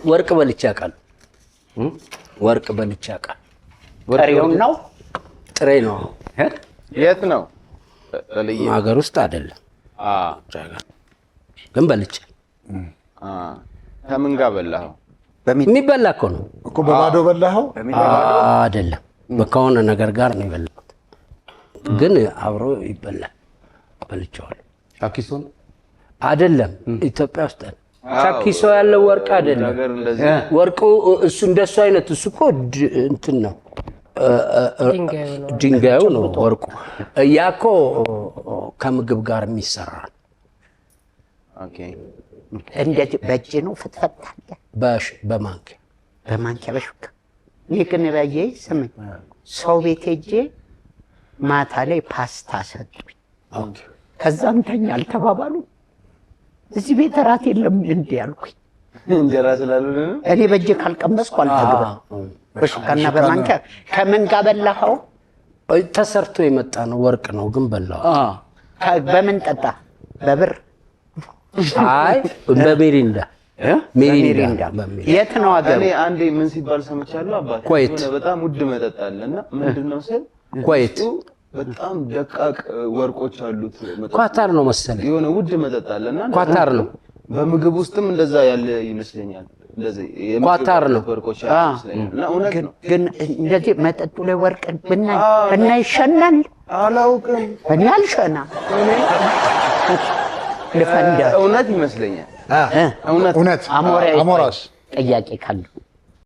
ወርቅ በልቼ አውቃለሁ። ወርቅ በልቼ አውቃለሁ። ጥሬውን ነው? ጥሬ ነው። የት ነው? በልዬ ሀገር ውስጥ አይደለም ግን በልቼ። ከምን ጋር በላኸው? የሚበላ እኮ ነው። እኮ በባዶ በላኸው? አይደለም፣ ከሆነ ነገር ጋር ነው የበላሁት፣ ግን አብሮ ይበላል። በልቼዋለሁ። ሻኪሶ ነው? አይደለም፣ ኢትዮጵያ ውስጥ አይደለም። ሻኪሶ ያለው ወርቅ አይደለም። ነገር እንደዚህ ወርቁ እሱ እንደሱ አይነት እሱ እኮ እንትን ነው፣ ድንጋዩ ነው። ድንጋዩ ነው ወርቁ። ያ እኮ ከምግብ ጋር የሚሰራ ነው። Okay። እንደዚህ በእጅ ነው ፍትፈት አለ? በማንኪያ። በማንኪያ በሹካ። እኔ ግን ባየ ስምኝ ሰው ቤት ሄጄ ማታ ላይ ፓስታ ሰጡኝ። ከዛ እንተኛ አልተባባሉ፣ እዚህ ቤት እራት የለም እንዴ አልኩኝ። እንጀራ ስላልሆነ ነው። እኔ በእጄ ካልቀመስኩ አልጠግብም። በሹካና በማንኪያ ከምን ጋር በላኸው? ተሰርቶ የመጣ ነው፣ ወርቅ ነው ግን በላው። በምን ጠጣ? በብር? አይ፣ በሚሪንዳ፣ ሚሪንዳ። በሚሪንዳ። በሚሪንዳ። የት ነው ሀገሩ? እኔ አንዴ ምን ሲባል ሰምቻለሁ አባቴ፣ ኩዌት። የሆነ በጣም ውድ መጠጥ አለ እና ምንድን ነው ስል ኩዌት። ውስጡ በጣም ደቃቅ ወርቆች አሉት መጠጡ። ኳታር ነው መሰለኝ። የሆነ ውድ መጠጥ አለ እና ኳታር ነው። በምግብ ውስጥም እንደዛ ያለ ይመስለኛል። እንደዚህ የምግብ ኳታር ነው። ወርቆች ያሉ ይመስለኛል። እና እውነት ነው። ግን እንደዚህ መጠጡ ላይ ወርቅ ብናይ እና ይሸናል። አላውቅም። እኔ አልሸና፣ ልፈንዳ። እውነት ይመስለኛል። እውነት። እውነት። አሞራ። አሞራስ? ጥያቄ ካለው።